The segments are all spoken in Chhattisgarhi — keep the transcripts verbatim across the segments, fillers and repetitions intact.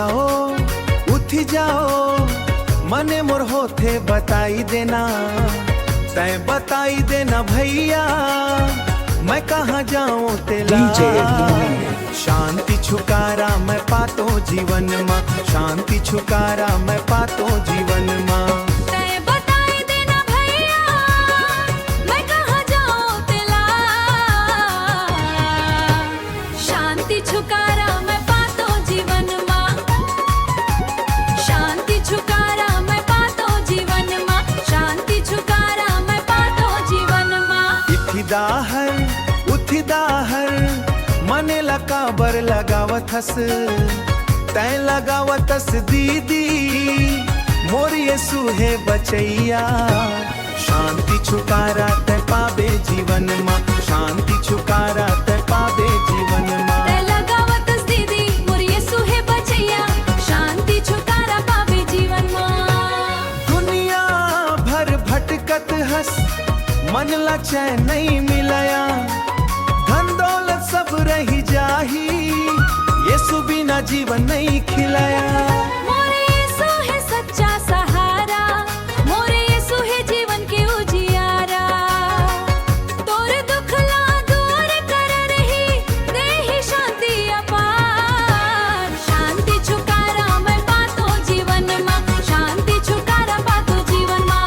ओ उठ जाओ, मने मोर होथे बताई देना, तैं बताई देना भैया, मैं कहाँ जाऊँ तेला। DJ शांति छुकारा मैं पातो जीवन मा, शांति छुकारा मैं पातो जीवन मा। तैं बताई देना भैया, मैं कहाँ जाऊँ तेला। शांति छुकारा मैं पातो जीवन मा, शांति छुकारा मैं पातो जीवन मा, शांति छुकारा मैं पातो जीवन मा। इथी दाहर उथी दाहर, मने ला काबर लगावत हस, तैं लगावत हस दीदी, मोर यीशु हे बचैया। शांति छुकारा तैं पाबे जीवन मा, शांति छुकारा तैं पाबे जीवन मा। तैं लगावत हस दीदी, मोर यीशु हे बचैया, शांति छुकारा पाबे जीवन मा। दुनिया भर भटकत हस, मन ला चैन नहीं मिलया, धन दौलत सब रही जाही, यीशु बिना जीवन नहीं खिलया। मोर यीशु हे सच्चा सहारा, मोर यीशु हे जीवन के उजियारा। तोर दुख ला दूर करन ही, देही शांति अपार। शांति छुकारा मैं पातो जीवन मा, शांति छुकारा पातो जीवन मा।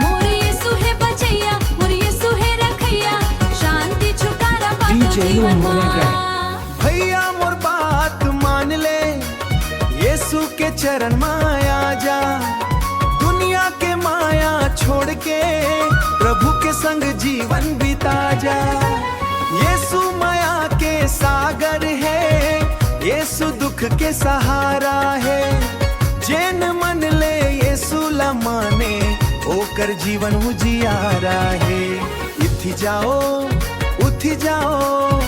मोर यीशु हे बचैया, मोर यीशु हे रखैया, शांति छुकारा पातो जीवन मा। भैया मोर बात मान ले, यीशु के चरण मा आ जा। दुनिया के माया छोड़ के प्रभु के संग जीवन बिता जा। यीशु माया के सागर हे, यीशु दुख के सहारा हे। जेन मन ले यीशु ला माने, ओकर जीवन उजियारा हे। इथी जाओ, उथी जाओ,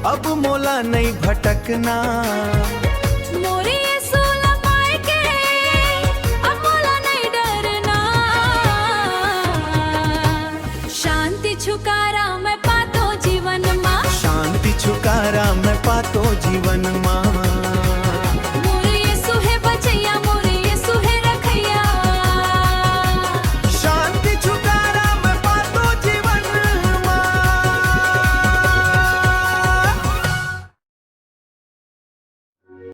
अब मोला नहीं भटकना।